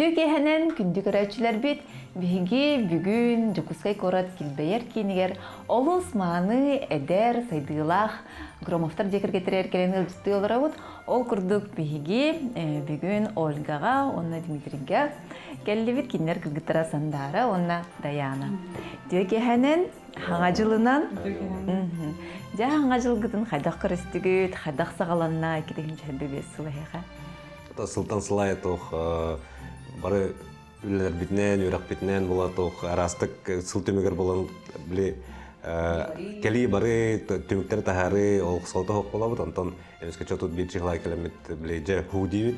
Үтүө киэһэнэн күндү көрөөччүлэрбит, биһиги бүгүн Дьокуускай куорат килбэйэр киинигэр олус мааны, эдэр, сайдыылаах Громовтар дьиэ кэргэттэригэр кэлэн ыалдьыттыы олоробут. Ол курдук биһиги бүгүн Ольгаҕа уонна Дмитрийгэ кэллибит. Кинилэр кыргыттара Сандаара уонна Даяна. Үтүө киэһэнэн Хаҥа дьылынан. Дьэ, хаҥа дьылгытын хайдах көрүстүгүт, хайдах саҕаланна 2025 сыл эһиэхэ? Сылтан сыл аайы туох бары үлэлэрбитинэн, үөрэхпитинэн була туох араастык сыл түмүгэр булан били кэлии бары түмүктэри таһаарыы ол солото суох буолабыт. Онтон эмискэ чотут биир чыһылай кэлэммит били дьэ хуу диибит.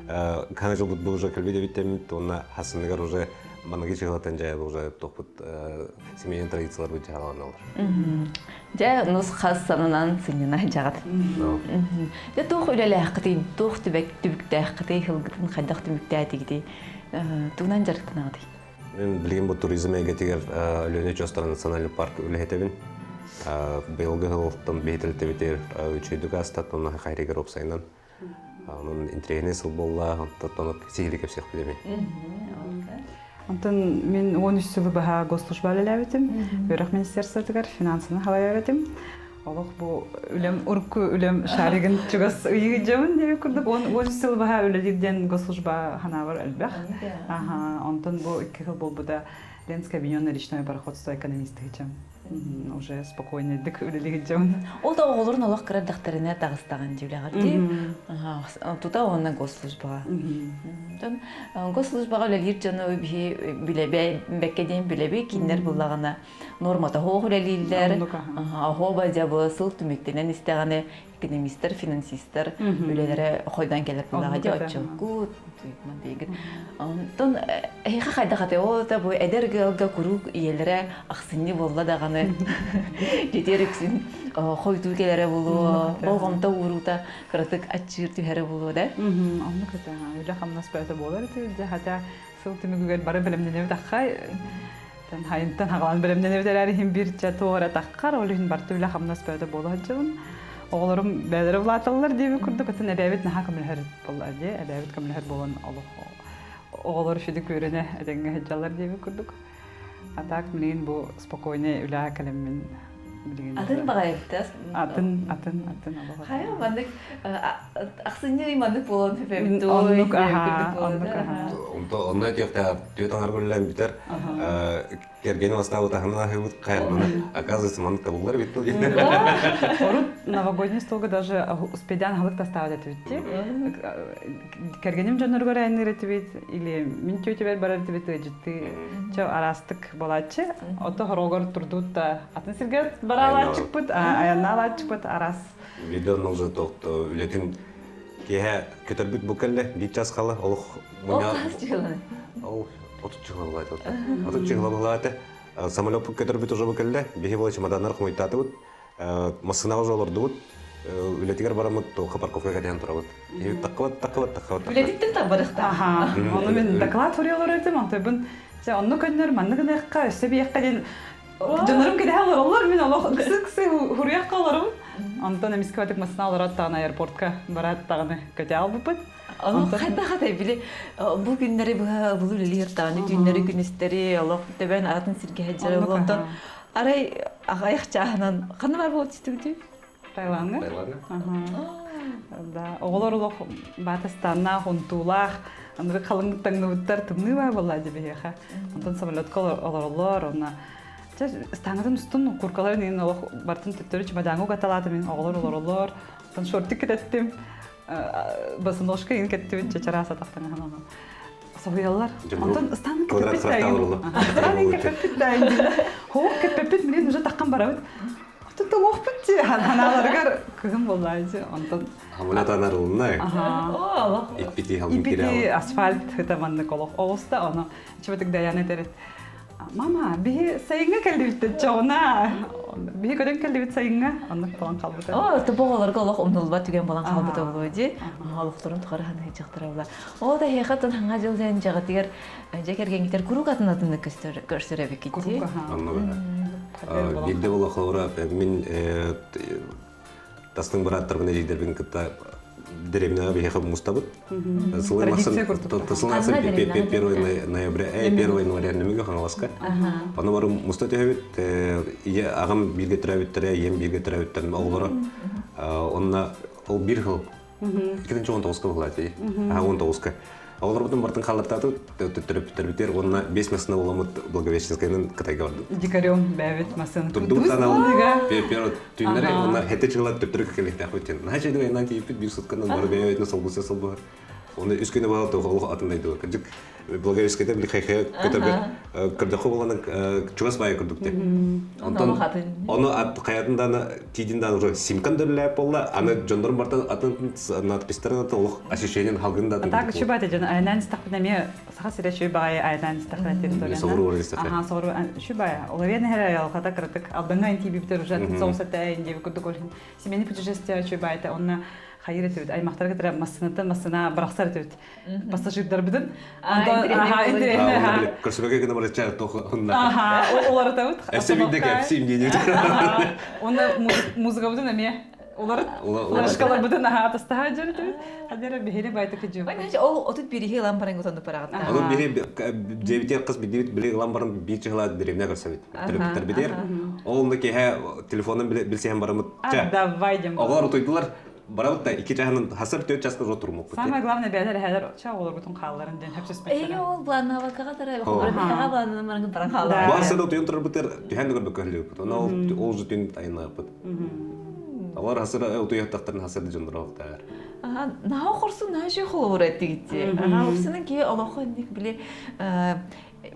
Хаҥа дьылбыт бу уже кэлбит эбит уонна хасыныгар уже маныгы чыһылатан дьэ уже туохпут семейный традицияларбыт дьаһаланаллар. Дьэ, нус хас сананан сынньана дьаҕат. Дьэ, туох үлэлээххитий, туох түбүктээххитий, сылгытын хайдах түмүктээтигитий, тугунан дьарыктанаҕытый? Мен билигин бу туризм эйгэтигэр Өлүөнэ очуостара национальный парк үлэһитэбин. Быйылгы сылтан биһитэлтэбитигэр үчүгэйдик аастат, онно хайрыгар уопсайынан. Онон интэриэһинэй сыл буолла, онтон сиһилии кэпсиэхпит эми. Онтон мин 13 сылы баһа госслужба үлэлээбитим. Үөрэх министерствотыгар финансаны халайар этим. Олох бу үлэм урукку үлэм шаригын чугас ыйыы дьабын диэбит курдук 13 сыл баһа үлэлиир диэн госслужба ханаабар элбэх. Аха, онтон бу икки сыл буолбута Ленское объединенное речное пароходство экономист уже спокойнайдык үлэлиир дьон. Ол да оҕолорун олох кыра эрдэхтэринэ таҕыстаҕын дии үлэҕэр дии. Тута уонна госслужбаҕа. Дьон госслужбаҕа үлэлиир дьону биһи билэбэ бэккэ диэн билэби кинилэр буллаҕына нормата оһох үлэлииллэр. Оһоба дьабы сыл түмүктэнэн истэҕинэ экономистар, финансистар үлэлэрэ хойдон кэлэр буолаҕа дии оччокку дейгит. Онтон эһиэхэ хайдах ате ол да бу эдэр ыалга куруук ийэлэрэ ахсынньы буолла даҕаны дьиэтигэр үксүн хойдуу кэлэрэ буолуо, болҕомто ууруута кыратык аччыыр түһэрэ буолуо да? Оннук этэ, үлэ-хамнас бөҕөтө буолар этэ, хотя сыл түмүгүгэр бары бэлэмнэнэбит аххай хайынтан хаҕалан бэлэмнэнэбит эрээри иһин биир чэ туох эрэ таххар, ол иһин барыта үлэ-хамнас бөҕөтө буола сылдьабын. Оҕолорум бэйэлэрэ улааталлар диэбит курдук, атын эбээбит наһаа көмөлөһөр буолла дии, эбээбит көмөлөһөр буолан олох оҕолор үчүгэй үөрэнэ этэҥҥэ сылдьаллар диэбит курдук. А так билигин бу спокойнай үлэҕэ кэлэммин билигин Атын баҕайыктас. Атын, атын, атын олох. Хайа маннык ахсынньы ый маннык буолан сөпөбүт Оннук аха, оннук аха. Онто онно этиэхтээх түөрт аҥар үлэлээн бүтэр. Кэргэним астаабыт аһынан аһыыбыт хайарбына. Оказывается, маннык табыллар эбит диэн. Урут новогодний столга даже успейдаан аһылык тастаабат этибит дии. Кэргэним дьонноругар айанныыр этибит или мин тетябар барар этибит ыалдьыттыы. Чэ араастык буолааччы. Ото хорогор турдут да атын сиргэ бараалааччыкпыт, айаннаалааччыкпыт араас. Видео уже тохто үлэтин киэһэ көтөрбүт бу кэллэ биир час хала олох Ол отут чыһылабылааты. Отут чыһылабылааты. Самолеппут көтөрбүт уже бу кэллэ. Биһи була чемоданнар хомуйтаатыбыт. Массыынаҕа уже олордубут. Үлэтигэр бараммыт туохха парковка кэтэһэн турабыт. Таккыбат, таккыбат, таккыбат. Үлэтиттэн табарыхта. Ону мен доклад суруйалар этим, онтойбун чэ онну көннөр маннык гыныахха, өссө биэххэ диэн дьоннорум кэтэһэ олороллор, мин олох ыксы-ыксы хуруйахха олорум. Онтон эмискэ батык массыына олорот даҕаны аэропортка бараат даҕаны көтө албыппыт. Ону хайдах атай били бу күннэри быһа булу үлэлиир даҕаны түүннэри күнүстэри олох төбөн атын сиргэ сылдьар онтон арай аҕайах чааһынан ханна бар буолуп түстүгүтүй? Таиландҥа. Да, оҕолор олох баатастаннаах, унтуулаах, аныгы халыҥ таҥныбыттар тымныы баа буолла дии биһиэхэ. Онтон самолетка олороллор, онно чэ ыстаҥатын устун куркаларын иһин олох бартын төттөрү чемодаҥҥа угаталаатым мин оҕолор олороллор. Онтон шортик кэтэттим, босоножка иһин кэттибит чачараас атахтаҥаһын ону соһуйаллар. Онтон ыстааны кэппит таайын. Ыстааны кэппит таайын. Хоох кэппит билин уже таххан барабыт. Отут тоҥуохпут дии ханааларыгар кыһын буоллаачы онтон Хамына танарылынна. Иппити Иппити асфальт ыта маннык олох оҕуста ону чыбытык даян этерит. Мама, биһи сайыҥҥа кэллибит чоҕуна. Биһи көтөн кэллибит сайыҥҥа. Оннук болан халбыта. Оо, тобо оҕолорго олох умнуллубат түгэн болан халбыта болуо дии. Олохторун тухары ханыһычахтара була. Оо, да эһиэхэ тын хаҥа дьыл дьэн дьаҕытыгар дьэ кэргэҥҥитэр куруук атын атыннык көрсөр эбиккит дии. Биирдэ була холобура мин тастыҥ бырааттарбын эдьиийдэрбин кытта Дэриэбинэҕэ биһиэхэ мустабыт. Сылын ахсын Традиция курдук. сылын ахсын Ханна дэриэбинэҕэ 1 ноября, 1 января нөмүгө Хаҥаласка. Ону бары муста түһэбит. Ийэ аҕам бииргэ төрөөбүттэрэ, ийэм бииргэ төрөөбүттэрин оҕолоро. Онно ол биир сыл 2019-ка буолаати. Аха 19-ка. Оҕолорбутун бартын хааллартаатыбыт, төрөппүттэрбитигэр уонна биэс массыына буоламмыт Благовещенскайынан Кытайга бардым. Дикарем бэбит массыына. Турдубут анал первый түүннэри уонна хэти чыгылар төптөрү кэлиэхтээхпит диэн. Наһаа чэйдик айаннаан тиийбиппит биир сутканан бары бэйэ-бэйэтин солбуса солбуһар. Оны үс күнү баҕа тоҕо олох атын дойдуга. Кырдьык Благовещенскайда били хайхая көтөргө көрдөххө буолан чугас баайа курдук те. Онтон ону ат хайатын даана тиидин даана уже симкан дөллээп буолла. Аны дьоннорун бартан атын надпистарын атын олох ощущениен халгын да атын. Так чубата дьон айанан истахпына эмиэ Саха сирэ үчүгэй баҕайы айанан истэххинэ территорияны. Соҕуруу баран истэххэ. Аха, соҕуруу үчүгэй баҕайы. Олоруйан иһэр айылҕата кыратык Алдаҥҥа эн тиийбиппитэр уже атын соҕус этэ диэбит курдук ол иһин семейный путешествие үчүгэй баҕайыта онно хайыр этибит аймахтарга кытары массыынаттан массыына бырахсар этибит пассажирдарбытын. Аха, интэриэһинэй аха. Көрсүбэккэ гына барычча тох Аха, уларытабыт. Эссе биирдэ кэпсиим диэн. Онно музыкабытын эмиэ Улар флешкаларбытын аһаа тастаһа дьөрүтүбүт. Хадера биһири байтык жу. Ол отут бириһи ылан баран гутанды парагатта. Отут бири дебитер кыз бидибит били ылан баран бир чыгыла деревня көрсөбүт. Төрөпүттэр битер. Ол онно киһэ телефонун билсиһэн барамыт. Давай дем. Оҕолор утуйдулар. Барабыт да икки чаһынан хасар төрт часка жо турмуппут. Самое главное бээлер эһэлер ча оҕолоргутун хаалларын диэн хөпсөспөттөр. Эйе ол планнавакаға тара хаға планнан баран баран хааллар. Барса да утуйан турарбытыр түһэн да көрбөккө Оны ол же түн айнааппыт. Алар хасыра утуйаттахтарын хасыр дьоннороохтаар. Наһаа хорсун наһаа үчүгэй холобур эттигитти. Аха упсанан киһи олоххо инник били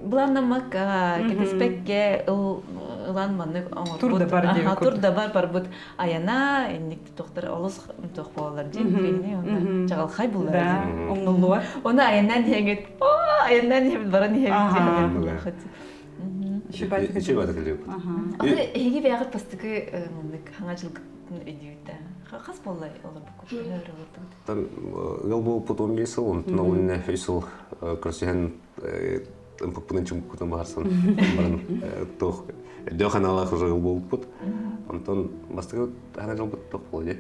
былааннаммакка кэтэспэккэ ылан маннык оҥорбут. Тур да бар диэбит Тур да бар барбыт айана инник тохтор олус тох буолар дии онно чаҕылхай булар. Да, умнуллуар. Оны айаннан иһэҥит, айаннан иһэбит баран иһэбит. Үчүгэй кэлиэбит. Аны эһиги бэйэҕит бастакы маннык хаҥа дьылгытын өйдүүбүт хас буолла олорбуккут? Тан ыал буолбут 15 сыл, онтон ол иннэ үс сыл көрсүһэн ымпыкпытын чымпыкпытын баһарсан баран туох өйдөөх аналаах уже ыал буолбуппут. Онтон бастакы хана дьылбыт туох буолла дии?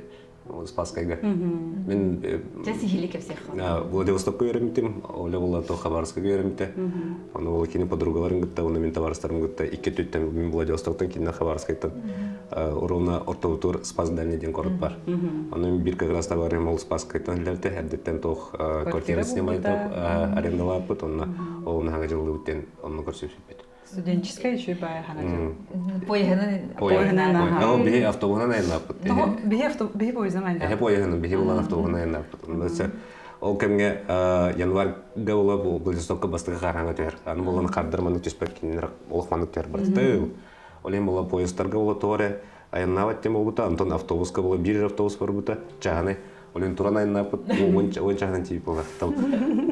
Спасскайга. Мен Дьэ сиһили кэпсиэххэ. Владивостокка үөрэммитим, Оля буолла то Хабаровскайга үөрэммитэ. Аны ол кини подругаларын кытта, уонна мин табаарыстарым кытта икки өттүттэн мин Владивостоктан, кинилэр Хабаровскайтан ровно ортобутугар Спас Дальний диэн куорат бар. Аны мин бир как раз табаарым ол Спасскайтан илэртэ, эрдэттэн туох квартира снимайтап арендалааппыт, онно ол наһаҥа дьыллыбыт диэн онно көрсүппүт. Студенческай үчүгэй баайа хаҥа дьыл. Поеһынан Поеһынан аха. Ол биһи автобуһунан айаннааппыт. Биһи авто биһи поездынан айаннааппыт. Эһэ поеһынан биһи булан автобуһунан айаннааппыт. Ол кэмҥэ январьга була Владивостокка бастакы хаархаҥа түһэр. Аны булан хардар маннык түспэт кинилэр олох маннык түһэр барыта. Ол иһин була поездтарга була тоҕо эрэ айаннаабат тем буолбута, онтон автобуска була биир автобус барбыта, чааһынай. Ол иһин туран айаннааппыт, уон чааһынан тиийбит буолар.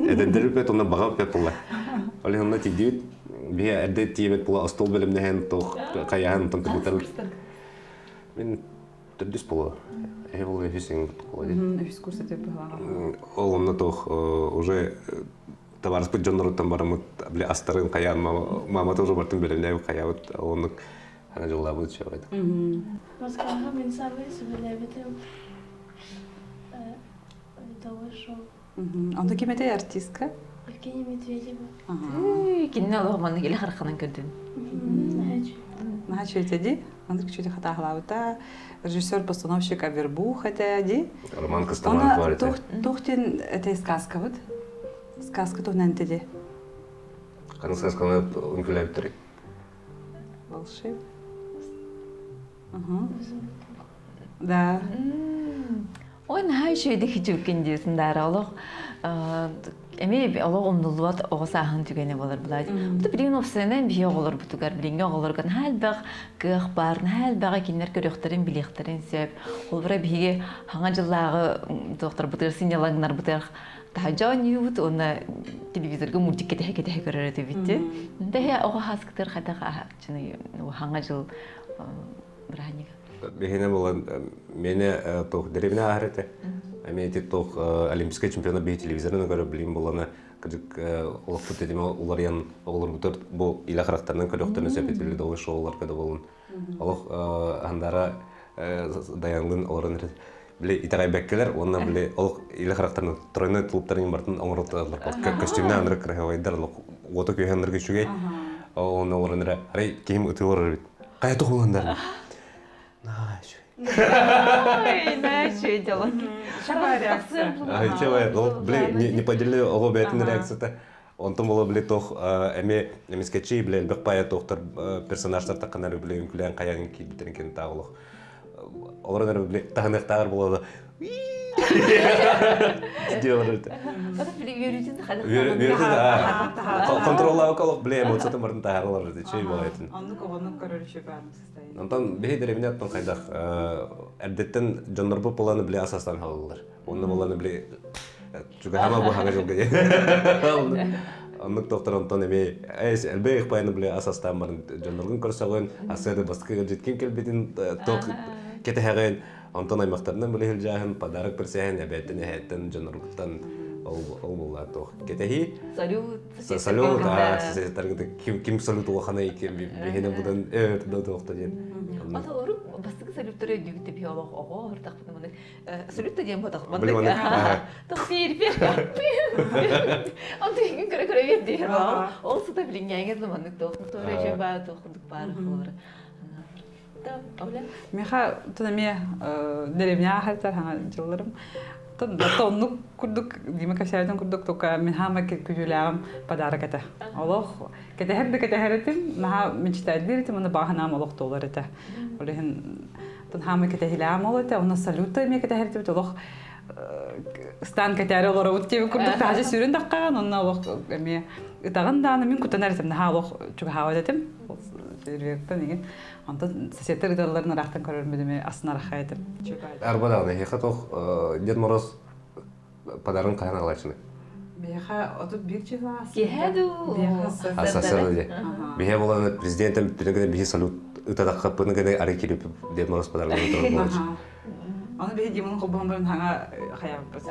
Эдэрдэр үппэт, онно баҕа үппэт буолла. Ол иһин онно тиийдибит, биһи эрдэ тиийбит була остуол бэлэмнэһэн, туох хайаһан, онтон кыргыттар Мин төрдүс буолуо. Эһи буолуо үһүс буолуо дии. Үһүс курс этэ быһалаах. Ол онно туох уже табаарыспыт дьонноруттан бараммыт били астарын хайаан мама тоже бартын бэлэмнээбит хайаабыт оннук ана дьоллаабыт чөҕөт. Москваҕа мин саамай сөбүлээбитим видовой шоу. Онто ким этэй артистка? Евгения Медведева. Кинини олох маннык илэ хараххынан көрдүн. Наһаа үчүгэй дии. Маннык үчүгэй хатааһылаабыта. Режиссер, постановщик Авербух этэ дии. Роман Костомаров бар этэ. Туох диэн этэй сказкабыт? Сказка туһунан этэ дии. Ханнык сказканы үҥкүүлээбиттэрий? Волшеб. Да. Ой, наһаа үчүгэйдик хичүүккин диэсин даара олох эмиэ олох умнуллубат оҕо сааһын түгэнэ буолар былаат. Бу билигин уопсайынан биһи оҕолорбутугар билиҥҥи оҕолорго наһаа элбэх кыах баар, наһаа элбэҕи кинилэр көрүөхтэрин, билиэхтэрин сөп. Холобура биһиги хаҥа дьыллааҕы туохтарбытыгар сынньалаҥнарбытыгар таһдьа оонньуубут уонна телевизорга мультик кэтэһэ-кэтэһэ көрөр этибит. Тэһэ оҕо хааскытыгар хайдах хаҥа дьыл бырааһынньыга? Биһиэнэ буолан миэнэ туох дэриэбинэ ааһар этэ. Эмиэ ити туох олимпийскай чемпионат биһи телевизорынан көрөр билим буолана кырдьык олохпут тэтимэ уларыйан оҕолорбутар бу илэ харахтарынан көрүөхтэрин сөп этилли шоуларга да буолун олох андара дайанлын олорон эрэ. били итэҕэйбэккэлэр уонна били ол илэ харахтарын тройной тулуптарын бартын оҥороталлар көстүүмнэ анырык красивайдар уота күүһэ анырык үчүгэй ол олорон эрэ арай киһим ытыылар эбит хайа тухуландар наһаа үчүгэй Ой, дело. реакция. Ол били неподдельный оҕо бэйэтин реакцията Онтон була били тох эми эмискэчи били элбэх пая тохтор персонажтар такканар били үҥкүлээн хайаан киирбиттерин кин таах олох олорон эрэ били таһыныахтааҕар буола делар контроллаабакка олох били эмоциятын барын таһааралар чэй буолайтын Оннук оҕону көрөр үчүгэй баарын состояние. Онтон биһи дэриэбинэ оттон хайдах эрдэттэн дьоннорбут буоланы били асастан халаллар. Онно буоланы били Чугаһама бу хаҥа дьылга Оннук доктор онтон эми элбэх ыхпайны биле ас астаан баран дьонноргун көрсөҕүн, асыады бастакы ыалдьыткин кэлбитин ток кэтэһэҕин, онтон аймахтарынан биле сылдьааһын, подарок персэһин, эбээттэн эһээттэн дьонноргуттан ол ол буолла туох кэтэһии. Салют. Салют, а ким ким салют улаханай ким биһине будан өр да туохта диэн. Ата орук бастакы салюттары өйдүүгүт деп олох оҕо ортахпына маны Салют диэн ботах. Тох пир пир. Онто иҥин көрө көрө бир диир. Ол сыта билиҥҥээҥэ да маннык туох туора үчүгэй баа туох курдук баар холобура. Миха тон эмиэ деревня ахартар хаҥа дьылларым. Тон оннук курдук Дима кэпсээбитин курдук только мин хаама күтүүлээҕим подарок этэ. Олох кэтэһэр да кэтэһэр этим, наһаа мечтайдыыр этим, уонна баҕа санаам олох туолар этэ. Ол иһин хаамай кэтэһилэҕим ол этэ, онно салюта эмиэ кэтэһэр этибит, олох ыстаан кэтээри олоробут диэбит курдук таһаачы сүүрүн даххаҕын, онно олох эмиэ ытаҕын даҕаны мин кутанар этим, наһаа олох чугаһаабат этим. Фейерверктэн игин. Онтон соседтар ыталларын ыраахтан көрөрбүт эмиэ астынарахха этим. Арба даҕаны, эһиэхэ туох Дед Мороз подарын хаһан аҕалааччыны? Биһиэхэ 31 числа Киэһэ дуу? Ассасыр дии. Биһиэ буолан президентем бүтүн гына биһи салют ытатаххаппыны гына ары кирип Дед Мороз подарын ытар буолааччы. Аны биһи Димон холбоһон баран хаҥа хайаабыппыт.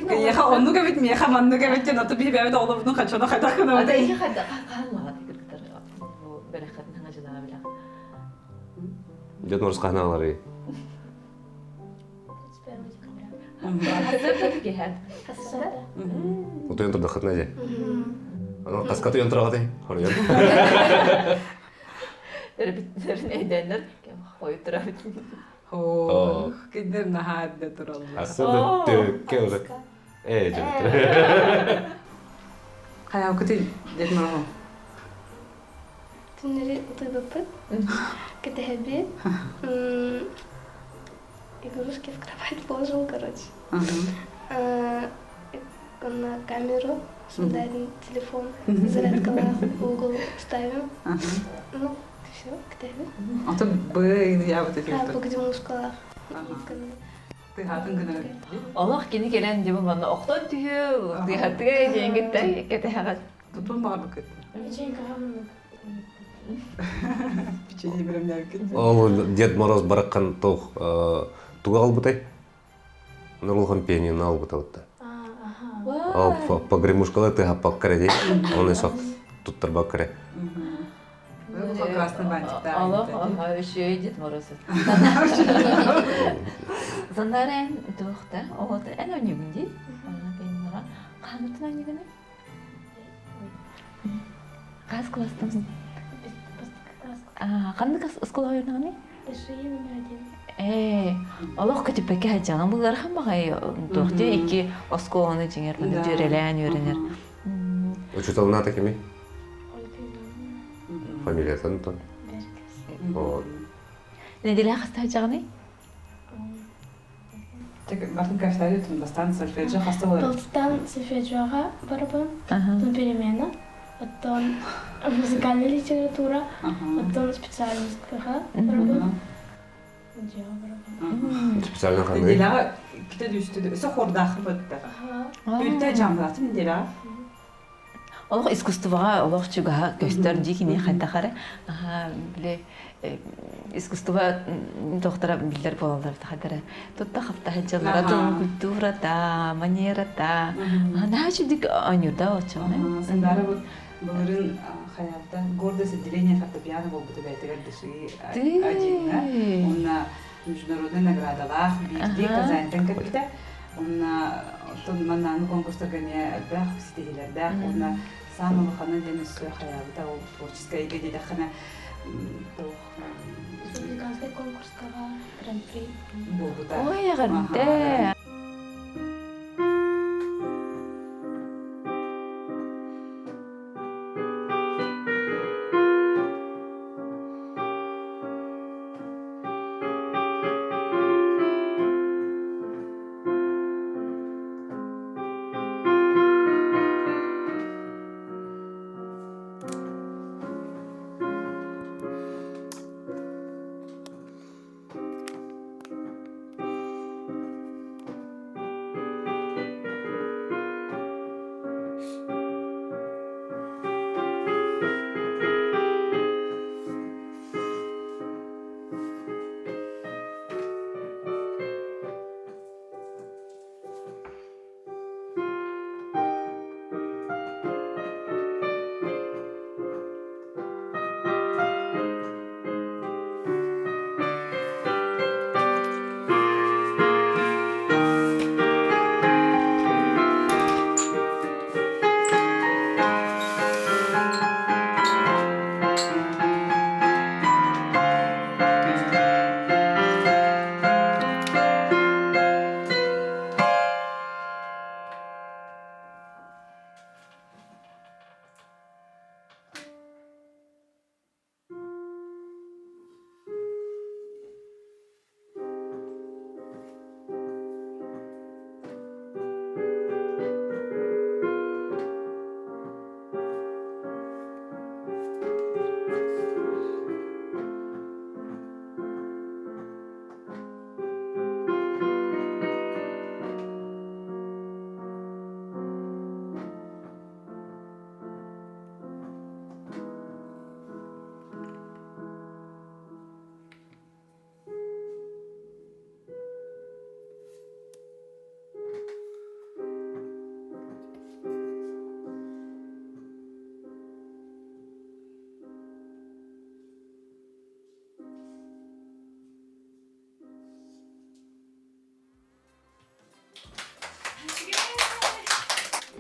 Миэхэ оннук эбит, миэхэ маннык эбит диэн, аты биһи бэйэбит оҕолорбутун хаччаны хайдах гынабыт. Ата иһи хайдах хаһан лаҕат кыргыттар бу бэлэххэтин хаҥа дьылаҕа бэлэх. Дед Мороз хаһан аҕаларый? Утуйан турдаххытына дьэ. Аны хаска утуйан тураҕытый? Хоруйан. Өрөбүттэрин өйдөөннөр хойут турабыт. Оо, кинилэр наһаа эрдэ тураллар. Асы да төккө уже. Ээ, дьэ. Хайаакыты Дед Мороз. Түннэри утуйбаппыт. Кэтэһэбит. Игрушки в кровать положил, короче. На камеру, сюда телефон, зарядкалаах угол ставим. Ну, все, кэтэһэбит. Ото бы я вот эти А, где мускалах. Тыһатын гына. Олох кини кэлэн дьэ манна охтон түһүө, тыһатыга диэҥҥиттэн кэтэһэҕит. Тутун баҕарбыккыт. Печенье бэлэмнээбиккит. Ол Дед Мороз бараххан туох тугу албытай? Нурлухан пианино албыта бутта. Ол погремушкалар тыһаппакка эрэ дии. Оны сок туттарбакка эрэ. Красный бантиктаах. Олох үчүгэй Дед Мороз. Занарен туохта? Оҕото эн ойнугун дии. Пианиноҕа. Хаһан ойнугуный? Хас класстан? Ханнык оскуола ойнаҕыный? Ээ, олох көтүппэккэ сылдьаҕын буллархан баҕайы туох дии икки оскуоланы дьиҥэр маны дьүөрэлээн үөрэнэр. Учууталын аата кимий? Фамилиятын тон. Вот. Нэдиэлэ хаста сылдьаҕыный? Мартын кафтари бастаан сольфеджио хаста болар? Бастаан сольфеджиоға барабын, потом перемена, потом музыкальная литература, потом специальностька барабын. Специально ханнык? Неделяҕа ките түстү, өсө хордаахы бытта. Бүттэ жамлаты неделяҕа. Олох искусствоҕа олох чугаһа көстөр дии кини хайдах эрэ били искусство доктора биллэр буолаллар хайдара тутта хапта сылдьаллара тыл культурата манерата наһаа үчүгдүк оонньуурда оччоҕуна Сандара былырын Хайаабыта гордость отделение фортепиано буолбута бэйэтигэр дыши одинна. Уонна международный наградалаах биирдии Казаньтан кэлбитэ. Уонна оттон маннааҥы конкурстарга эмиэ элбэх ситиһиилэрдээх уонна саамай улахана диэн өссө хайаабыта ол творческай эйгэ диэтэххинэ туох Республиканскай конкурскаҕа гран-при буолбута. Ой, эҕэрдэ!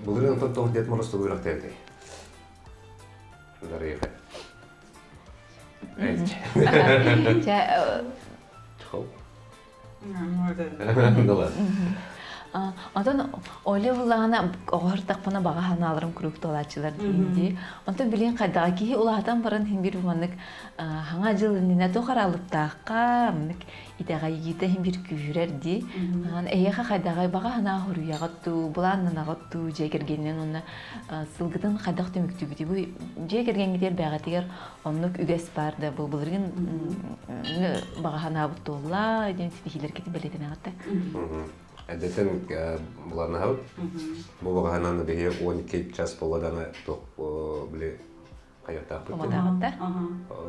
Былырыын онтон тоҕус Дед Мороз тугу үрэхтээбитэй? Дарыйга. Чэ, Чхол. Онтон Оля буллаҕына оҕоһортахпына баҕа санааларым куруук туолааччылар дии. Онтон билигин хайдаҕа киһи улаатан баран иһин биир маннык хаҥа дьыл иннинэ туох араалыптаахха маннык итэҕэйиитэ иһин биир күүһүрэр дии. Эһиэхэ хайдаҕай баҕа санаа хоруйаҕыт дуу, былааннанаҕыт дуу дьиэ кэргэнинэн уонна сылгытын хайдах түмүктүүгүтүй? Бу дьиэ кэргэҥҥитигэр бэйэҕитигэр оннук үгэс баар да бу былыргын баҕа санаабыт туолла диэн ситиһиилэргитин бэлиэтэнэҕит да? Эрдэтэн былааннаһабыт. Бу баҕа санааны биһи 12 час буолла даҕаны туох били хайыахтаахпыт. Уматаҕыт да?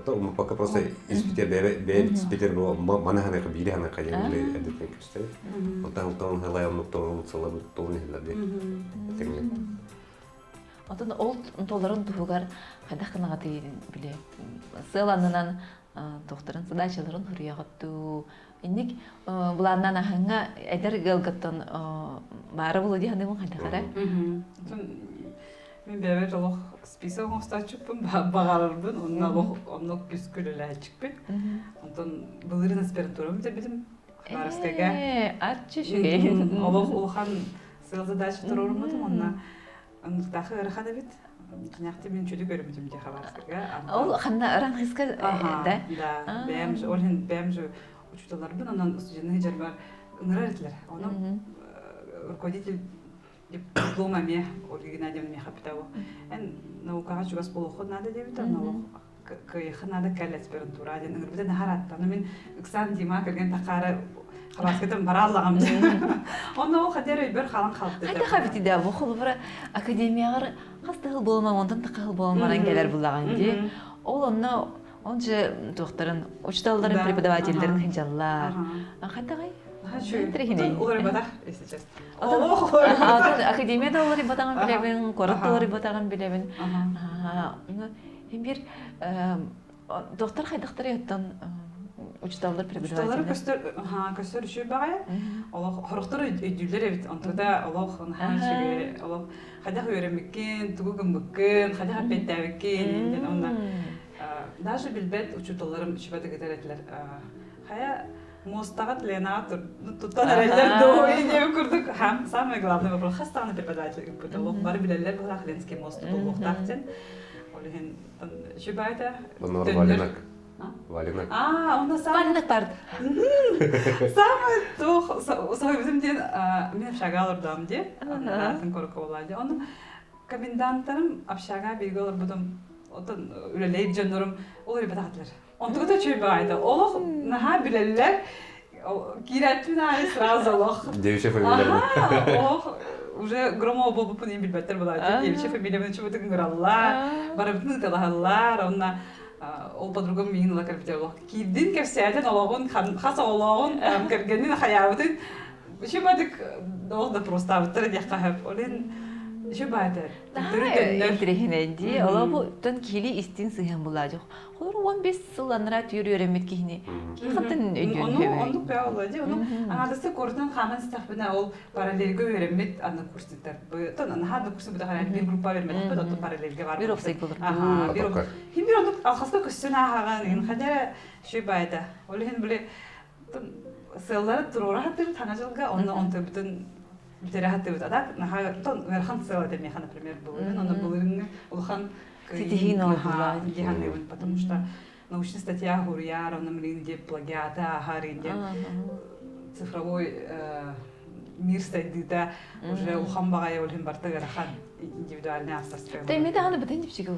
То пока просто испитер бэйэ испитер маны ханыха биири ханыха диэн били эрдэтэн көстөбүт. Онтон онтон хылай оннук тоҕун сылабыт тоҕун иһиллэр дии. Тэҥҥэ. Онтон ол толорун туһугар хайдах гынаҕытый били сыал аннынан туохтарын задачаларын суруйаҕыт инник былааннаан аһаҥҥа эдэр ыалгыттан баара буолуо дии саныыбын хайдах эрэ Мин бэйэбэр олох список оҥостооччукпун баҕарарбын онно олох онно күс күлэлээччикпин онтон былырыын аспирантурабын бүтэрбитим Хабаровскайга аччы үчүгэй олох улахан сыал задача туруоруммутум онно Оннуктаахы ыарахан эбит. Дьиҥнээхтик мин үчүгэй көрбүтүм дии Хабаровскайга. Ол ханна Ранхиска да? Да, бэйэм же, ол иһин бэйэм же учууталларбын онон студенты дьарбар ыҥырар этилэр. Ону руководитель диплома эмиэ Ольга Геннадьевна миэхэ эппитэ эн наукаҕа чугас буолуоххун наада диэбитэ, онно кыайыахха наада кэл аспирантура диэн ыҥырбыта наһаа ыраатта. Ону мин ыксаан Дима кэргэн тахаары Хабаскытын барааллаҕым Онно ол хадер өйбөр халан халты. Хайда хабити да бу холобура академияҕар хас да хыл буолан онтон да хыл буолан баран кэлэр буллаҕын дии. Ол онно он же туохтарын учителларын преподавательдарын хынчаллар. Хайдагай? Уларыбатах, если честно. Академия да уларыбатаҕын билэбин, куорат да уларыбатаҕын билэбин. Бир доктор хайдахтар оттон учуталлар Учуталлары көстөр көстөр үчүгэй баҕайы. Олох хорохтор өйдүүллэр эбит. Онтута олох наһаа үчүгэй. Олох хайдах үөрэммиккин, тугу гыммыккын, хайдах эппиэттээбиккин диэн онно даже билбэт учууталларым үчүгэй ыытар этилэр. Хайа муостаҕа Ленаҕа туттан эрэллэр доо диэн курдук самый главный вопрос хас даҕаны преподаватель ыыппыта олох бары билэллэр быһалаах Ленский мост буолуохтаах диэн ол иһин үчүгэй Онноор валенок валенок А, онно самый Валенок бар. Самый туох соһуйбутум диэн мин общага олордоом дии. Атын корукка буолаа дии. Ону коменданттарым общага бииргэ олорбутум отон үлэлэйт дьоннорум ол ребятаатылар. Онтугута үчүгэй баҕайыта. Олох наһаа билэллэр. Киирээччин аайы сразу олох. Девичья фамилия. Аха, олох уже Громова буолбуппун иин билбэттэр буолааччы. Девичья фамилиябын үчүгэй ыҥыраллар, барыбытын ыталаһаллар. Онно ол подругам миигин ыла кэлбитэ олох. Киирдин, кэпсээтин олоҕун, хас оҕолооҕун, кэргэнин хайаабытын. Үчүгэй ол да простаабыттара диэххэ сөп. Ол иһин үчүгэй баайдар. Интириэһинэй дии. Олоо бу тон киһилии истин сыһыан булаадьох. Холор 15 сыл анараа түөр үөрэммит киһини киһи хантан өйдүөн Ону оннук бээ олла дии. Ону аҥаардастыы куораттан хааман истэхпинэ ол параллельга үөрэммит однокурсниктарбыт. Наһаа однокурсник бутахара биир группа үөрэммэтэхпит, оттон параллельга бар. Бир опсай болор. Аха, бир Хим бир оннук алхаска көстөн ааһаҕын, иһин хадара шүй байда. Ол иһин били сыаллары туруора хатыр таҥа жылга, онно онтойбутун бүтэрэ хатыбыт. А так наһаа тон ыарахан сыал этэ миэхэ, например, былырын, онно былырыҥҥы улахан Ситиһиин оҥордулар. Дии потому что научный статья хуруйар, онно билигин диэ плагиаты ааһар диэн цифровой мир сайдыыта уже улахан баҕайы ол иһин барыта ыарахан индивидуальный авторская. Тэми даҕаны бытын дипсик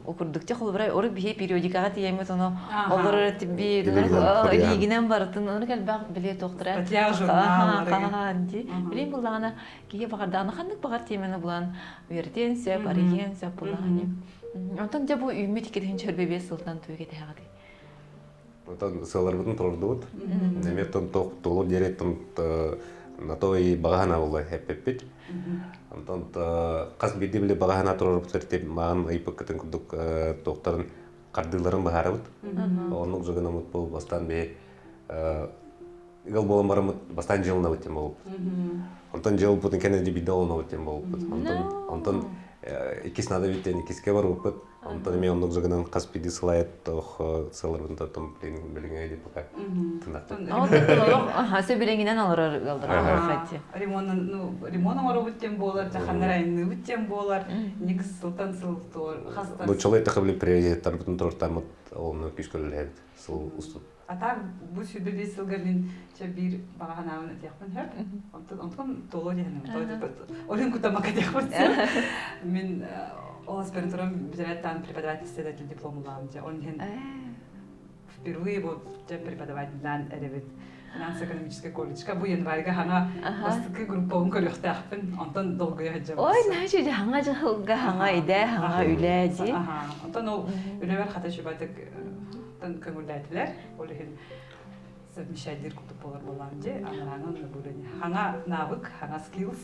курдук те холобура ору биһи периодикаҕа тиийэммит ону олорор тибби илиигинэн барытын ону кэлбэх билиэ туохтара статья журнал ди билин буллаҕына киһи баҕардаҕына ханнык баҕар тиэмэни булан үөрэтиэн сөп, арыйыан сөп буллаҕына. Онтон дьэ бу үүммүт 2025 сылтан туйга тэһэҕитий? Онтон сыалларбытын толордубут. Эмиэ тон толор диэри тон на то и баҕа санаа буолла эппиппит. Онтон хас биирдии били баҕа санаа толорбут маан ыйпыккытын курдук туохтарын хардыыларын быһаарабыт. Оннук жыгынамыт бу бастаан биһи ыал буолан бараммыт бастаан дьыалынабыт диэн буолбут. Онтон дьыалбытын кэннэ биирдэ олонобут диэн буолбут. Онтон онтон иккис надо диэн иккискэ барбыппыт. Онтон эмиэ оннук жыгынан хас биирдии сылайат тох сылларбын тоттон билиҥҥэ дип пока тынахпыт. Сөбүлэҥинэн олорор ыаллар Ремонт ну ремонт оҥоробут диэн буолар, дьаханнар айанныыбыт диэн буолар. Ник сылтан сыл хастан. Ну чолой тахабли приоритеттарбытын торортаммыт онно күүскөлөлөһөбүт сыл устун. А так бу 25 сылга мин чэ биир баҕа санаабын этиэхпин сөп. Онтон онтон толуо диэхиним. Олин кутамака диэхпин сөп. Мин ол аспирантурам бүтэрээттаан преподаватель диплом ылаам дьэ. Он иһин впервые вот дьэ преподавателлээн эрэбит финансово-экономическай колледжка бу январьга хаҥа бастакы группабын көрүөхтээхпин. Онтон долгуйа сылдьабын. Ой, значит, хаҥа дьылга хаҥа идэ, хаҥа үлэ дии. Онтон ол үлэбэр хата чубатык көҥүллээтилэр. Ол иһин совмещайдыыр курдук буолар буоллаҕым дии. Анарааҥы онно бу хаҥа навык, хаҥа skills.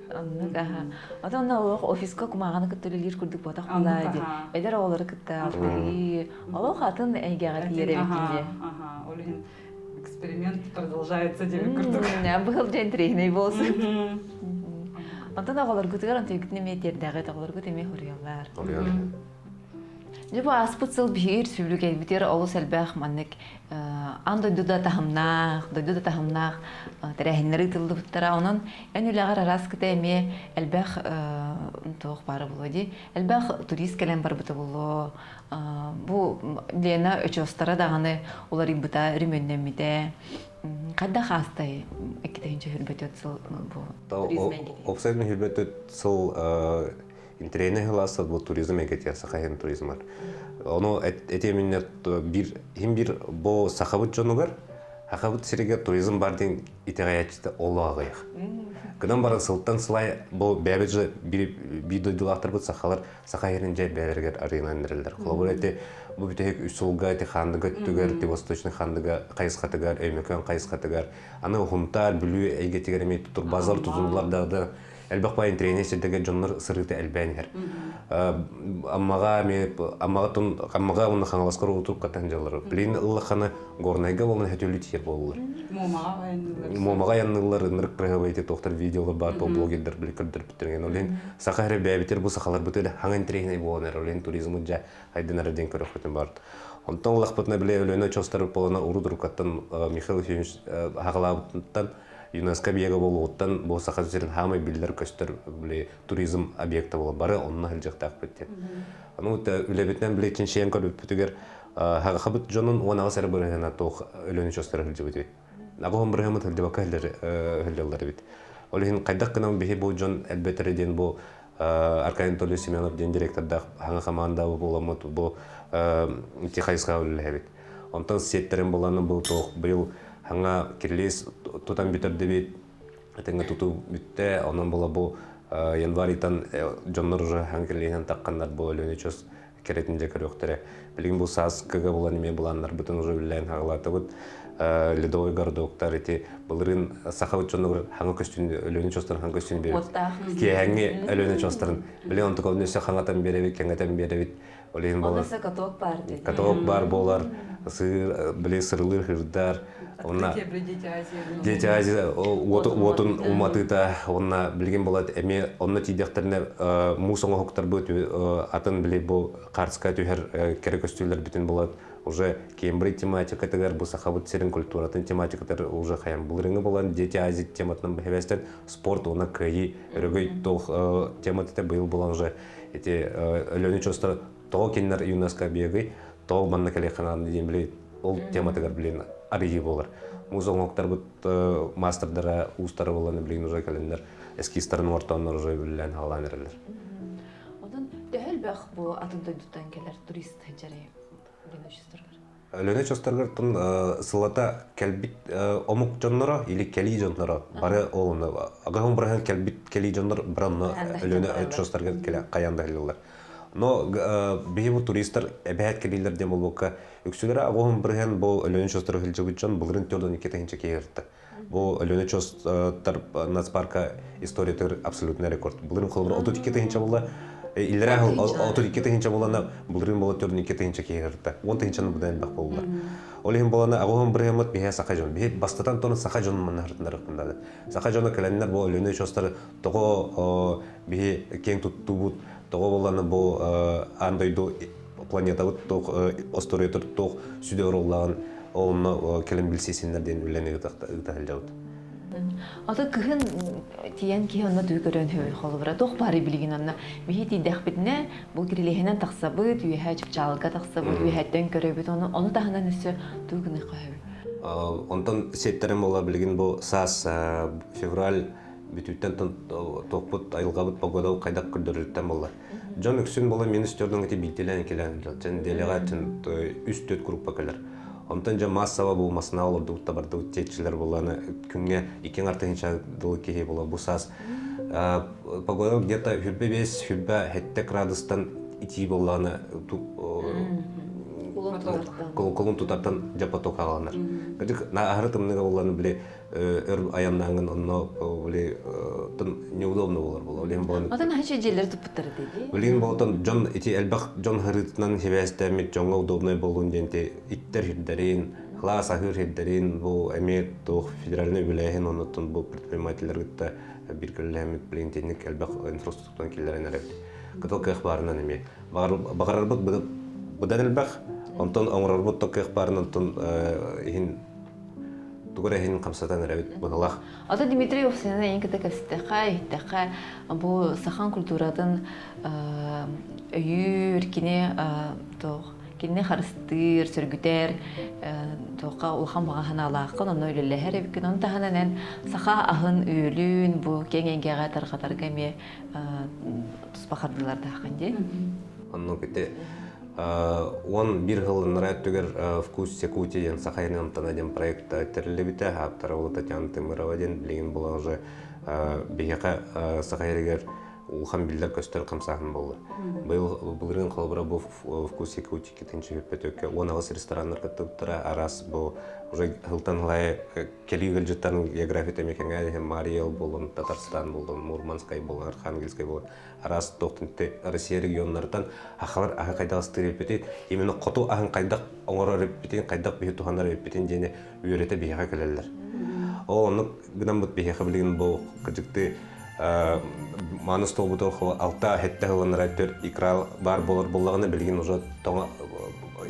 Оннук аха. Отон олох офиска кумааҕаны кытта үлэлиир курдук буотах буолаа дии. Эдэр оҕолору кытта алтыһыы, олох атын эйгэҕэ тиийэр эбиккин дии. Аха, ол иһин эксперимент продолжается диэбит курдук. Быһыл дьэ интэриэһинэй буолсун. Онтон оҕолоргутугар онтуйгутун эмиэ тиэрдэҕит, оҕолоргут эмиэ хоруйаллар. Дьэ бу ааспыт сыл биһиги өрөспүүбүлүкэбитигэр олус элбэх маннык аан дойду да таһымнаах, дойду да таһымнаах тэрээһиннэр ыытыллыбыттара. Онон эн үлэҕэр араас кыта эмиэ элбэх туох баара буолуо дии, элбэх турист кэлэн барбыта буолуо. Бу Лена очуостара даҕаны уларыйбыта, өрөмүөннэммитэ. Хайдах аастай 2024 сыл бу туризм эйгэтигэр? Опсай 24 сыл интэриэһинэй сылаас бу туризм эйгэтигэр саха иһин туризмар. Ону этиэминнэ биир иһин биир бу сахабыт дьонугар сахабыт сиригэр туризм бар диэн итэҕэйээччитэ олох аҕыйах. Гынан баран сылтан сылай бу бэйэбит же биир дойдулаахтарбыт сахалар саха иһин дьэ бэйэлэригэр арыйынан эрэллэр. Холобур эти бу бүтэһик үс сылга эти Хаандыга өттүгэр, эти Восточный Хаандыга хайысхатыгар, Өймөкөөн хайысхатыгар, аны Хунтаар, Бүлүү эйгэтигэр эмиэ турбазалар тутуллар да. Элбэх баай интэриэһинэй сирдэргэ дьоннор сырыыта элбээн иһэр. Аммаҕа эми Аммаҕа тун Аммаҕа уонна Хаҥаласка уруккаттан дьаллар. Билигин ыллаххына Горнайга буолан хөтөлү тиийэр буоллулар. Муомаҕа айанныыллар. Муомаҕа айанныыллар, ынырык кыраһыабай туохтар видеолар баар по блогердар били көрдөрбүттэр. Ол иһин саха эрэ бэйэбитер бу сахаларбыт эрэ хаҥа интэриэһинэй буолан эрэр. Ол иһин туризмы дьэ айдын эрэ диэн көрөхпүтүн баар. Онтон ыллахпытына били Өлүөнэ очуостары буолана урут уруккаттан Михаил Ефимович хаҕалаабытыттан ЮНЕСКО объега буолуоҕуттан бу Саха сирин хаамай биллэр-көстөр били туризм объекта буолар. Бары онно сылдьыахтаахпыт диэн. Аны үлэбитинэн били чинчийэн көрбүппүтүгэр хабыт дьонун 18 эрэ бырыһыана туох Өлүөнэ очуостара сылдьыбыт эбит. Аҕыһын бырыһыаммыт сылдьыбакка сылдьаллар эбит. Ол иһин хайдах гынан биһи бу дьон элбэтэрэ диэн бу Аркадий Анатольевич Семенов диэн директордаах хаҥа команда буоламмыт бу ити хайысхаҕа үлэлэһэбит. Онтон сиэттэрин булан бу туох быйыл хаҥа кирилиэс тутан бүтэрдибит, этэҥҥэ тутуу бүттэ, онон була бу январь ыйтан дьоннор уже хаҥа кирилиэһинэн тахханнар бу Өлүөнэ очуос кэрэтин дьэ көрүөхтэрэ. Билигин бу сааскыга булан эмиэ былааннарбытын уже үлэлээн хаҕалаатыбыт. Ледовый городоктар ити былырыын саха дьонугар хаҥа көстүүн Өлүөнэ очуостарын хаҥа көстүүн биэрэбит. Киэһэҥҥи Өлүөнэ очуостарын билигин онтукабын өссө хаҥатан биэрэбит, кэҥэтэн биэрэбит. Ол иһин буолар. каток баар Каток баар буолар, сыыр, били сырылыыр хырдар. Онна Дети Азии уотун уматыыта уонна билигин буолат эмиэ онно тиийдэхтэринэ муус оҥоһуктарбыт атын били бу карска түһэр кэрэ көстүүлэрбитин булат уже Кембридж тематикатыгар бу сахабыт сирин культуратын тематикатыгар уже хайан былырыҥы булан Дети Азии тематынан бэһэбэстэн спорт уонна кыайыы өрөгөй туох темата быйыл булан уже ити Өлөөнү чостор тоҕо кинилэр ЮНЕСКО объегый тоҕо манна кэлиэххэ наада диэн били ол тематыгар билин арыйыы буолар. Муус оҥоһуктарбыт маастардара, уустара буолан билигин уже кэлэннэр эскизтарын оҥортооннор уже үлэлээн хаалаан эрэллэр. Онон төһө элбэх бу атын дойдуттан кэлэр турист сылдьарый Өлүөнэ очуостарыгар тон сылата кэлбит омук дьонноро или кэлии дьонноро бары ол онно аҕыһын быраһын кэлбит кэлии дьоннор бары онно Өлүөнэ очуостарыгар кэлэ хайаан да кэлэллэр. Но биһи бу туристар эбэһээт кэлиилэр диэн буолбукка үксүлэрэ аҕыһын бырыһын бу Өлүөнэ очуостары сылдьыбыт дьон былырын 42 тыһыынча киһи ырытта. Бу Өлүөнэ очуостар нацпарка историятыгар абсолютный рекорд. Былырын холобур 32 тыһыынча буолла. Иллэрээ 32 тыһыынча буолана былырыын буола 42 тыһыынча киһи ырытта. 10 тыһыынчаны быдан элбэх буоллулар. Ол иһин буолана аҕыһын бырыһыммыт биһэ саха дьон. Биһи бастатан туран саха дьонун манна ырытынарыахпын Саха дьоно кэлэннэр бу Өлүөнэ очуостары тоҕо биһи киэҥ туттуубут, тоҕо буоллана бу аан дойду планетабыт туох остуоруйатыр туох сүдү оруоллааҕын онно кэлэн билсиэсиннэр диэн үлэни ыыта сылдьабыт. Ото кыһын тиийэн киһи онно түү көрөн хөй холобура туох баары билигин онно биһи тиийдэхпитинэ бу кирилиэһинэн тахсабыт үөһэ чыпчаалга тахсабыт үөһэттэн көрөбүт ону ону таһынан өссө туу гыныахха хөбүй. Онтон сиэттэрин буола билигин бу саас февраль бүтүүттэн туохпут айылҕабыт погода хайдах көрдөрөрүттэн буолла. Дьон үксүн буола минус төрдүн ити биирдилээн иккилээн дьон нэдиэлэҕэ үс төрт группа кэлэр. Онтон дьэ массово бу масына олордубут да бардыбыт диэччилэр буоллаана күҥҥэ икки аҥар тыһыынча дылы киһи буола бу саас погода где-то 25 27 градустан итии буоллаҕына кулун тутартан дьэ поток аҕаланар. Кырдьык аһары тымныыга буоллаҕына били өр айаннааҥын онно били неудобно болар була билин болон Отон хачы дьиэлэр туппуттар дии. Билин болотон дьон ити элбэх дьон харытынан сибээстэммит дьоҥҥо удобнай болуун диэн иттэр хирдэрин, класс аһыыр хирдэрин бу эмиэ туох федеральный үбүлээһин оннуттан бу предпринимателлэр кытта биир көллээммит билин тинник элбэх инфраструктураны киллэрэн эрэбит. Кытыл кыах баарынан эмиэ. Баҕарарбыт быдан элбэх, онтон оҥорорбут то кыах баарынан онтон иһин тугу эрэ иһин хамсатан эрэбит быһылах. Ото Дмитрий Овсянина эйин кытта кэпсэттэххэ, иһиттэххэ, бу сахан культуратын өйүүр, кини туох кинини харыстыыр, сөргүтэр, туохха улахан баҕа санаалааххын, онно үлэлэһэр эбиккин. Ону таһынан эн саха аһын үөлүн бу киэҥ эйгэҕэ тарҕатарга эмиэ туспа хардыылардааххын дии. Оннук ити 11 сыл өттүгэр «Вкус Якутии» диэн Саха сирин амтана диэн проект тэриллибитэ. Ааптара ол Татьяна Тымырова диэн билигин була уже биһиэхэ Саха сиригэр Улахан биллэр-көстөр хамсааһын буолла. Быйыл былырыын холобура бу «Вкус Якутии» китинчи өккө 18 рестораннар кыттыбыттара араас бу уже сылтан сылай кэлии ыалдьыттарын география эмиэ кэҥээн Марий буолун, Татарстан буолун, Мурманскай буолун, Архангельскай буолун араас туохтан Россия регионнарыттан сахалар аһы хайдах астыыр эппитин, именно хоту аһын хайдах оҥорор эппитин, хайдах биһи туһанар эппитин диэни үөрэтэ биһиэхэ кэлэллэр. Ол оннук гынан биһиэхэ билигин бу кырдьыкты мааны столбутугар алта хэттэ сылланара төр икра баар буолар буоллаҕына билигин уже тоҥо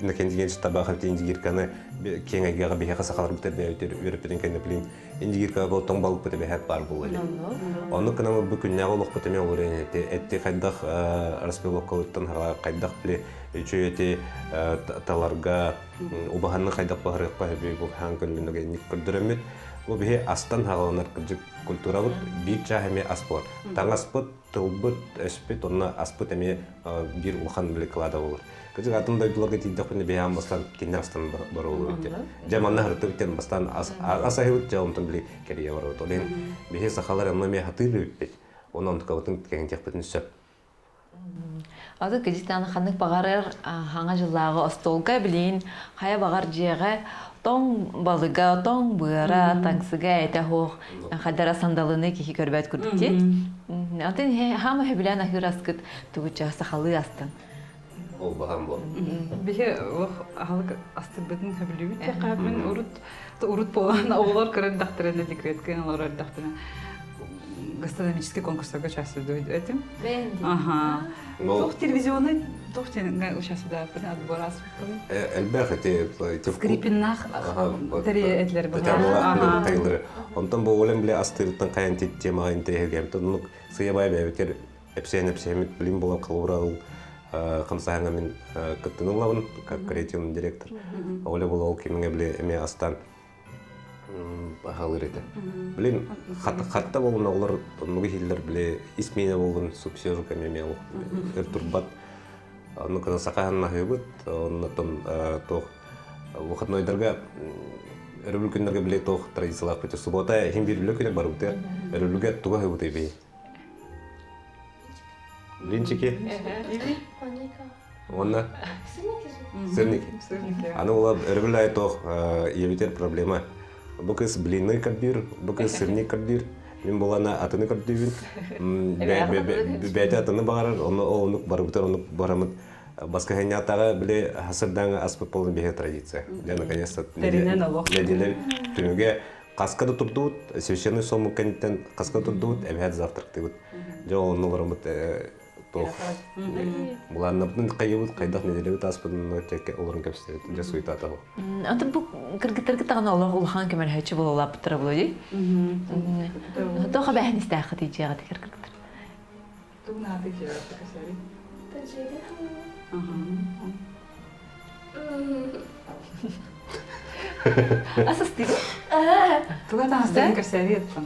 Иннокентий Табахов индигирканы киэҥ эйгэҕэ биһиэхэ сахаларбыт бэйэбит үөрэппитин кэннэ билин индигиркаҕа был тоҥ балыкпыт эбэһээт баар буолла дии. Оннук гынан бу күннээҕи олохпут эмиэ олорон эти этти хайдах распиловкалыттан хайдах били үчүгэй эти таларга убаһаны хайдах баһарыахха сөбүй бу хаан көлүнүгэ инник көрдөрөммүт бу биһи астан хааланар кырдьык культурабыт биир чаас эмиэ ас буолар. Таҥаспыт, тылбыт, өспүт, онно аспыт эмиэ биир улахан клада буолар. Кырдьык атын дойдуларга тиийдэхпинэ биһиэхэ бастаан кинилэр астан барыллыбыт диэн. Дьэ манна һыртыбыт диэн бастаан ас ас аһыбыт дьэ онтон били кэрийэ барабыт. Ол иһин биһи сахалар онно эмиэ хатыыр эбиппит. Онон онтукабытын кэҥэтиэхпитин сөп. Аты кыдьыктаан ханнык баҕарар хаҥа дьыллааҕы остуолга билиин хайа баҕар дьиэҕэ тоҥ балыга, тоҥ быара, таҥсыга этэ суох хадара сандалыны киһи көрбөт курдук дии. Атын хаама сөбүлээн аһыыр аскыт тугучча сахалыы астан. Ол баһаам буол. Биһи олох аһылык астырбытын сөбүлүүбүт диэххэ мин урут урут буолан оҕолор көрөр эрдэхтэринэ декреткэ олорор эрдэхпинэ гастрономический конкурстарга участвовать этим. Ага. Туох телевизионный туох участвовать отбор аспыппын. Элбэх эти Скрипиннах этилер Тайлары. Онтон бу олем биле астырыттан каян темаға интриһергем. Тоннук сыябай бэбитер эпсиэн эпсиэмит билим була кылурал хамсаһыңа мин кыттын ылабын как креативный директор. Оле була ол кимиңе биле эме астан баһалыр этэ. Блин, хатта болун оҕолор оннугу иһиллэр биле исмине болун субсижука эме өр турбат. Онну кына сакаһын наһыыбыт, оннотон туох выходнойдарга өрөбүл күннэргэ биле туох традициялаах бит. Суббота иһин биир үлэ күнэ барыбытыгар өрөбүлгэ туга аһыыбыт бии. Блинчики. Уонна сырники. Аны ула өрөбүл айы туох ийэбитер проблема. Бу кыз блины көрдүүр, бу кыз сырник көрдүүр. Мин булана атыны көрдүүбүн. Бэйэтэ атыны баҕарар, ону ол онук барыбытар онук барамыт. Баскаһынньаатаҕа били хасырдаҥа аспыт болун биһи традиция. Дьэ, наконец-то неделя түмүгэ хаска да турдубут, священный сон кэнниттэн хаска турдубут, эбэһээт завтрактыыбыт. Дьэ, онно олороммут туох былааннабытын хайыбыт, хайдах неделябыт ааспытын текке олорон кэпсэбит, дьэ суетата бу. Аты бу кыргыттаргы таҕана олох улахан көмөлөһөччү буолалааппыттара буолуй. Тоха бэһэн истээххит ичиэҕитигэр кыргыттар. Тугнааты дьиэҕэ кэсэри. Асыстыгы? Туга таҥастарын кэсэри еттан.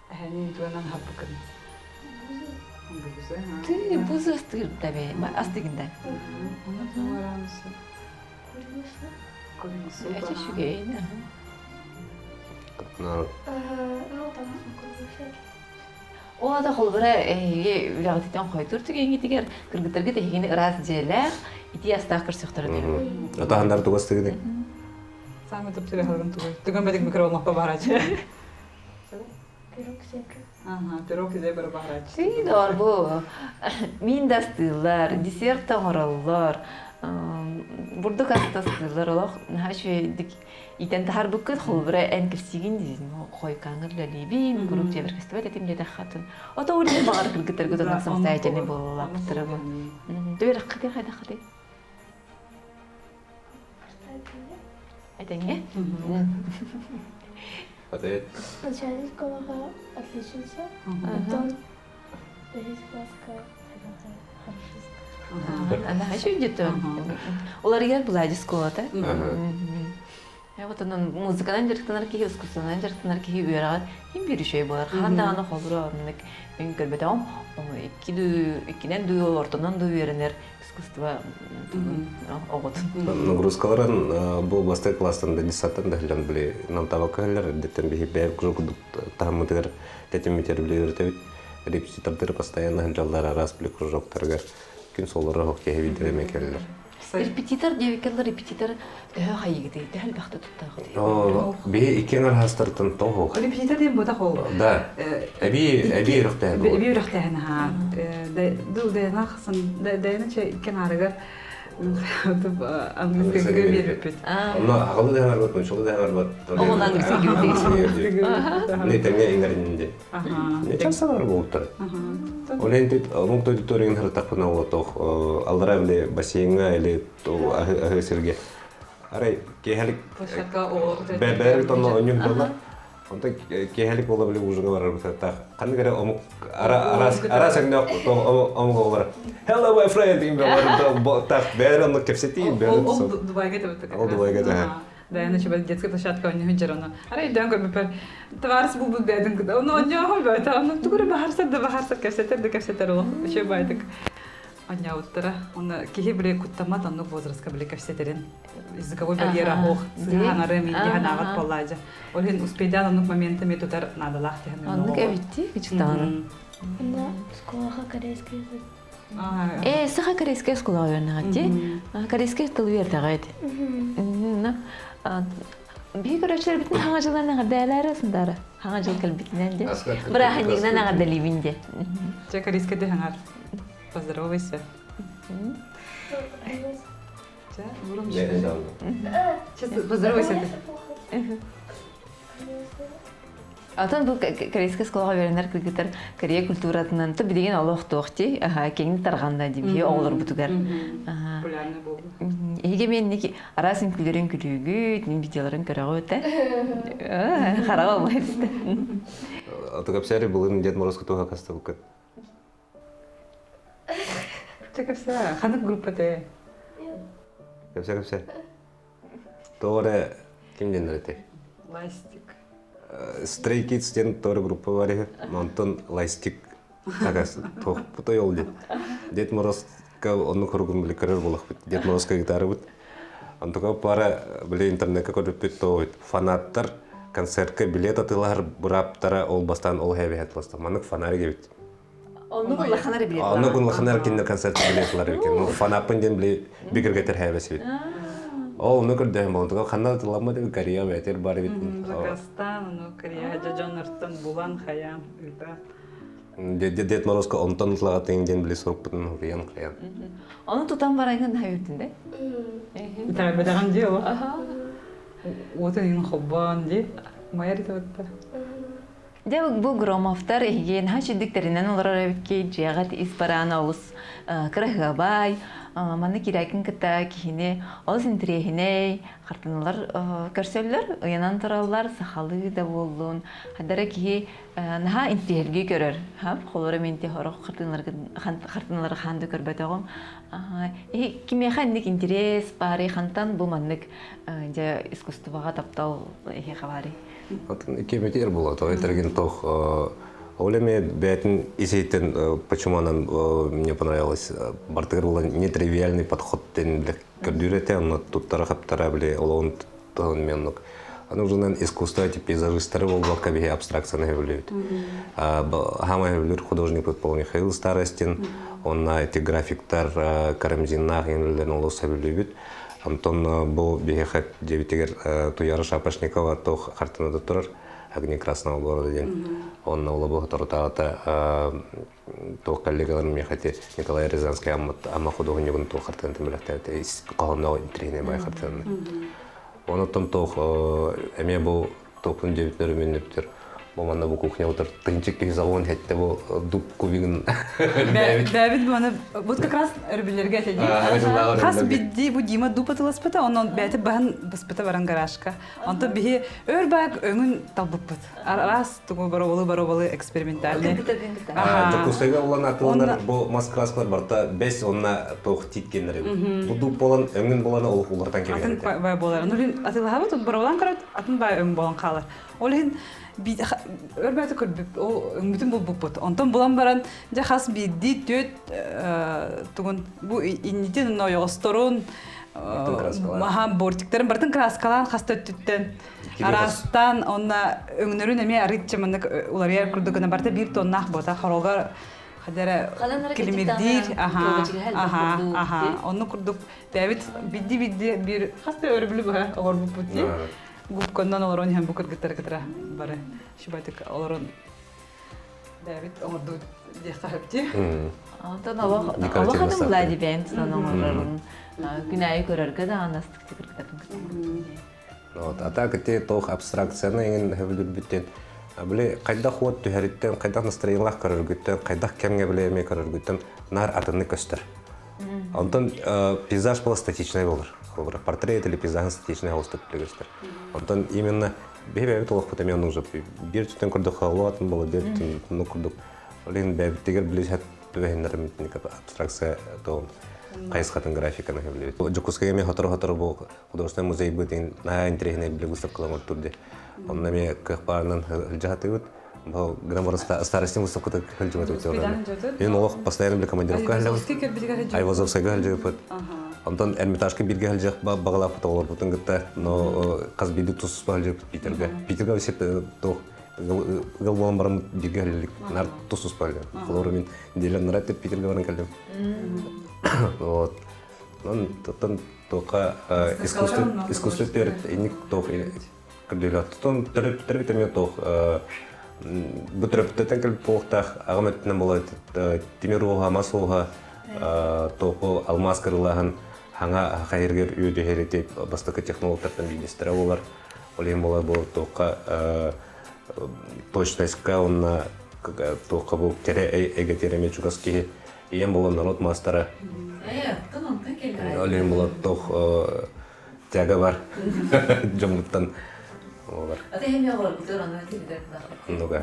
Эһэни туганан хаппыкын. Ты бузу астыгыр табе, астыгында. Эти шүгейин. Ол ата холобура эһиги үлэҕититтэн хойдур түгэҥҥитигэр кыргыттаргыт эһигини ыраас дьиэлээх, итии астаах көрсөхтөрө түһү. Атаһаннар тугас тыгыны? Саамай тупсуга халгын тугай. Түгэн бэдик микроволновка баарачы. Пирог зебра. Ага, пирог зебра баарачы. Сии доор бу мин да астыыллар, десерт да оҥороллор, бурдук ас да астыыллар олох наһаа үчүгэйдик Итэн таһарбыккыт холобура эн кэпсиигин диин хойкааҥҥа үлэлиибин, куруук дьиэбэр көстүбэт этим диэтэххэ атын. Ото улин баҕар кыргыттаргыт онон самостоятельный буолалаахтара бу. Түбэрэххитин хайдаххытый? Этэҥҥэ? Ответ. Начальная школаға отличница, потом весь класска хорошистка. Она еще где-то. Уларыйар булади школата. Вот онон музыканан дьарыктанар киһи, искусствонан дьарыктанар киһи үөрэҕэр ким биир үчүгэй буолар. Хаһан даҕаны холобура оннук мин көрбөтөҕүм, икки дуу, иккинэн дуу, ортонон дуу үөрэнэр искусство оҕотун. Нагрузкаларын бу бастакы класстан да детсадтан да иһиллэн били намтаабакка иһиллэр, эрдэттэн биһи бэйэ курдук таһыммытыгар тэтиммитигэр били үөрэтэбит. Репетитордары постоянно сылдьаллар араас били кружоктарыгар күн солоро хоқ киһи билдире эмэ кэллэр. Репетитор диэбиккэллэр репетитор төһө хайыгытый, төһө элбэхтэ туттаҕытый? Биһи икки аҥар хастартан тоҕо Репетитор диэн буотах ол. Да. Эби эби үрэхтээһин. Эби үрэхтээһин аhaa. Ду дэна хасан дэна че икки аҥарыгар английскайга биэрбиппит. Онно аҕалы да аҥарбат, мунчалы да аҥарбат. Оҕун английскайга Не тэҥҥэ иҥэриннин диэн. Часалар буолуттар. Ол эн омук дойдуторугун харытахпына олотох аллара били бассейҥа или аһы сиргэ арай киэһэлик бэбэр тонно онньук доллар онтон киэһэлик буола били ужинга барар бытаттаах ханнык эрэ омук араас араас өҥнөөх омук оҕолоро hello my friend им таах бэйэр оннук кэпсэтии ол Дубайга тэбэттик ол Дубайга тэһэ Дайана чуба детская площадка онньуһун дьарону. Арай өйдөөн көрбүппэр товарищ булбут бэйэтин кыта. Ону онньооһун бөтө. Ону тугу эрэ баһарсар да баһарсар кэпсэтэр да кэпсэтэр олох үчүгэй баайдык онньообуттара. Онно киһи били куттаммат оннук возрастка били кэпсэтэрин языковой барьера ох сыһаҥары мин диһан ааҕат буоллаадьа. Ол иһин успейдаан оннук моменты ми тутар наадалаах диһэн. Оннук эбитти кичтаҕаны. Онно школаға корейский язык. Э, саха корейская школа үөрэнэҕит дии. Корейскай тыл үөрдэҕит. Биһи көрөөччүлэрбитин хаҥа дьылынан эҕэрдээлээри сындара. Хаҥа дьыл кэлбитинэн дии. Бырааһынньыгынан эҕэрдэлиибин дии. Чэ, корейскай хаҥар. Поздоровайся. Чэ, бурум. Сейчас поздоровайся ты. Атын бу корейскай школаҕа үөрэнэр кыргыттар Корея культуратынан то билигин олох туох дии киэҥник тарҕанна дии биһи оҕолорбутугар. Популярный буолбут. Эһиги эмиэ араас үҥкүүлэрин күлүүгүт, видеоларын көрөҕүт ээ. Хараҕа олбай түстэ. Аты кэпсээри былын Дед Мороз кытуха кастыбыккыт. Чэ кэпсээ, ханнык группа те? Кэпсээ кэпсээ. Тоҕо эрэ ким диэннэр этэй? Ластик. Stray Kids диэн тоҕо группа бар үһү. Онтон Ластик такас туохпутой ол диэн. Дед Морозка оннук хоругун били көрөр буолахпыт. Дед Морозка гитарабыт. Онтука пара били интернекка көрбүппүт то фанаттар концертка билет атыылаһар бырааптара ол бастаан ол хэбиһэт баста. Маннык фонарик эбит. Оннук улаханар билет Оннук улаханар кинилэр концертка билет ылар эбит. Ну фанаппын диэн били бигэргэтэр хэбэс эбит. Ол ону көрдөһөн болдуга ханна ытыламмыт эбит Корея бээтер бар эбит. Казахстан, ону Корея дьоннортон булан хаян ыта. Дед Морозко онтон ытлагатын диэн били сурукпутун хуруйан хаян. Ону тутан барайгын хайырдын да? Итэҕэйбэтэҕим дии ол. Уотун иһин холбоон дии. Майар итибиттэр. Дьэ бу Громовтар эһиги наһаа үчүгдүктэринэн олорор эбиккит, дьиэҕит ис бараана олус кыраһыабай, манна киирээкин кытта киһини олус интэриэһинэй хартыыналар көрсөллөр, ыйанан тураллар, сахалыы да буоллун, хадара киһи наһаа интиһэргии көрөр. Холоро мин хорох хартыыналары хаан да көрбөтөҕүм. Кимиэхэ инник интерес баарый, хантан бу маннык дьэ искусствоҕа таптал эһиэхэ баарый? Атын кемитер була, то этергин тох ол эми бээтин исейтен почему она мне понравилась бартыгар була нетривиальный подход ден биле көрдүүр этэ онно туттара хаптара биле олоҕун туһун меннук аны ужунан искусство эти пейзажисттары болбакка биһи абстракцияны хөбүлүүбүт хамай хөбүлүүр художник предположим Михаил Старостин онна эти графиктар Карамзиннаах иҥилен олус хөбүлүүбүт Антон бу биһиэхэ дьиэбитигэр Туяра Шапошникова туох хартыынада турар «Огни Красного города» диэн. Онно олобу соторутааҕыта туох коллегаларым миэхэ ити Николай Рязанский Амма худуоһунньугун туох хартыынатын бэлэхтээбитэ хоһоонноох интэриэһинэй баай хартыынаны. Онуттан туох эмиэ бу Топун дьиэбитин өрөмүөннүптэр. Бу манна бу кухня утар тынчык киһи салон хетте бу дуб кубигын бэбит. Бэбит бу аны вот как раз өрөбүллэргэ этэ дии. Хас бидди бу Дима дуб атыласпыта, онон бэти баһын баспыта баран гаражка. Онтон биһи өр баак өҥүн талбыппыт. Араас тугу бороболы бороболы экспериментальный. Дьокуускайга улан атыланар бу мас краскалар барта бес онна туох титкеннер эбит. Бу дуб болан өҥүн болан ол улартан келген. Атын бай болар. Ну атылаһабыт бороболан көрөт атын бай өҥ буолан хаалар. Ол иһин өр бэйэтэ көрбүп, ол өҥмүтүн булбуппут. Онтон булан баран, дьэ хас биирдии түөт тугун бу иннитин ойоҕосторун маһан бортиктарын барытын краскалаан хас да өттүттэн. Араастаан онно өҥнөрүн эмиэ арыычча маннык уларыйар курдук гына барыта биир тоннаах буота хорога хадара килимирдиир аха аха аха онну курдук бэйэбит бидди бидди биир хас да өрөбүлү быһа оҥорбуппут дии губканнан олорон иһэн бу кыргыттары кытара бары шибатык олорон бэйэбит оҥордубут диэххэ сөп дии. Онтон олох олох атын дибээн тутан оҥорорун күн аайы көрөргө даҕаны астык кыргыттарын кытта. Вот, а так ити туох абстракцияны эҥин сөбүлүүрбүттэн били хайдах уот түһэриттэн, хайдах настроениелаах көрөргүттэн, хайдах кэмҥэ били эмиэ көрөргүттэн наар атыннык көстөр. Онтон пейзаж была статичный болар. Холобура, портрет или пейзаж статичный холстук көстөр. Онтон именно биһи бэйэбит олохпут эмиэ оннук биир түтэн курдук хаалуатын була биир түтэн курдук олин бэйэбитигэр били түбэһиннэрим абстракция туон хайысхатын графиканы билебит. Дьокуускайга эмиэ сотору-сотору бу художественный музейбыт наһаа интэриэһинэй били выставкалар оҥортуур дии. Онно эмиэ кыах баарынан сылдьа сатыыбыт. Бу гынан старостин выставката сылдьыбат эбит. Мен олох постоянно били командировка сылдьабыт. Айвазовскайга сылдьыбыт. Онтон Эрмитажка бирге сылдьах бағалааппыт оҕолорбутун кытта, но хас биирдик тус-туспа сылдьыбыт Питерге. Питерге вообще туох ыал буолан баран бирге сылдьылик нар тус-туспа сылдьабыт. Холобура мин неделя нара Питерге баран кэллим. Вот. Онтон туохха искусство искусство төрүт инник туох көрдөлөттөн төрөппүттэр эмиэ туох бу төрөппүттэртэн кэлбит буолуохтаах аҕам өттүнэн буола тимир уоһа мас уоһа туоху алмаас кырылааһын хаҥа хайыргар үөдүһэрити бастакы технологтартан биирдэстэрэ буолар ол иһин буола бу туохха точностька уонна туохха бу кэрэ эйгэтигэр эмиэ чугас киһи Ийэм буолан норуот маастара. Ол иһин буолан туох тяга бар дьоммуттан олар. Оннук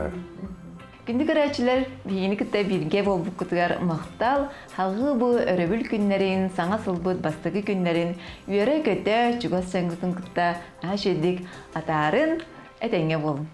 Күндү көрөөччүлэр, биһигини кытта бииргэ буолбуккутугар махтал, халҕыы бу өрөбүл күннэрин, саҥа сылбыт бастакы күннэрин үөрэ-көтө чугас дьоҥҥутун кытта наһаа үчүгэйдик атаарын, этэҥҥэ буолун.